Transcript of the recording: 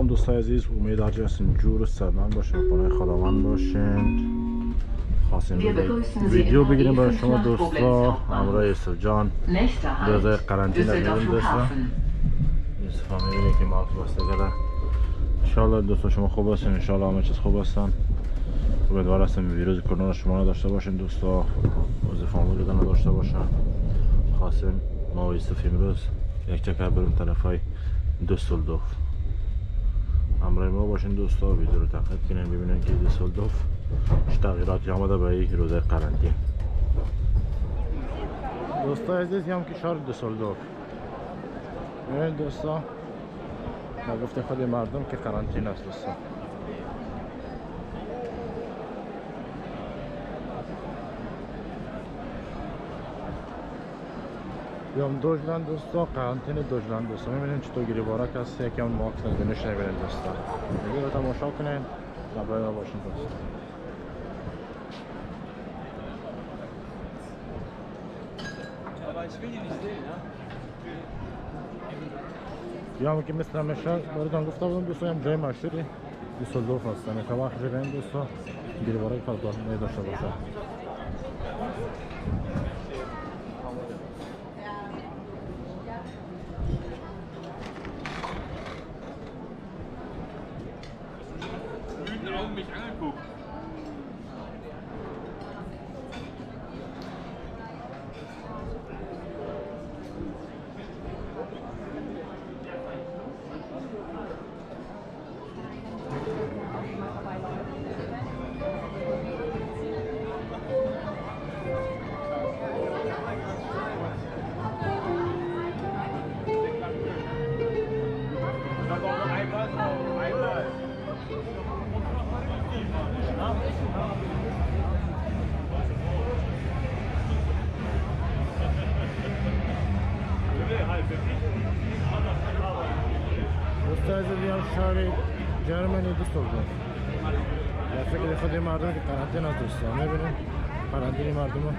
سلام دوستای عزیز، امید هر جا هستین جور و سربلند باشین، پناه خداوند باشین. خواستیم ویدیو بگیریم برای شما دوستا، همراه یوسف جان دوزای قرنطینه میریم دوستا. یوسف هم میبینه که ماکس بسته کرده. انشالله دوستا شما خوب هستین، انشالله همه چیز خوب هستن. امیدوار هستم ویروس کرونا شما نداشته باشین دوستا، عضو فامیلتون نداشته باشن. خواستیم ما و یوسف امروز یک چکر بریم طرفای دوسلدورف. همراه ما باشین دوستا، ویدیو رو تعقیب کنین ببینین که دوسلدورف چه تغییراتی آمده به یک روزه قرنطین. دوستا عزیز، هم که شهر دوسلدورف ببینید دوستا، با گفته خود مردم که قرنطین است دوستا. بیام دوجلند دوستا، قرنطین دوجلند دوستا. میبینین چطور گریبارک هست، یکم ماکس نگونش نبینین دوستا. ویدیو رو تماشا کنین، همراه ما باشین دوستا. بیام که مثل همیشه براتون گفته بودم دوستا، هم جای مشهوری دوسلدورف هستن. تا وقت ببینین دوستا گریبارک فرق نداشته باشه. Mich angeguckt. دوستان شهر جرمنی دوسلدورف. در فکر خود مردم که قرنطینه است دوستان، میبینیم قرنطینه مردم.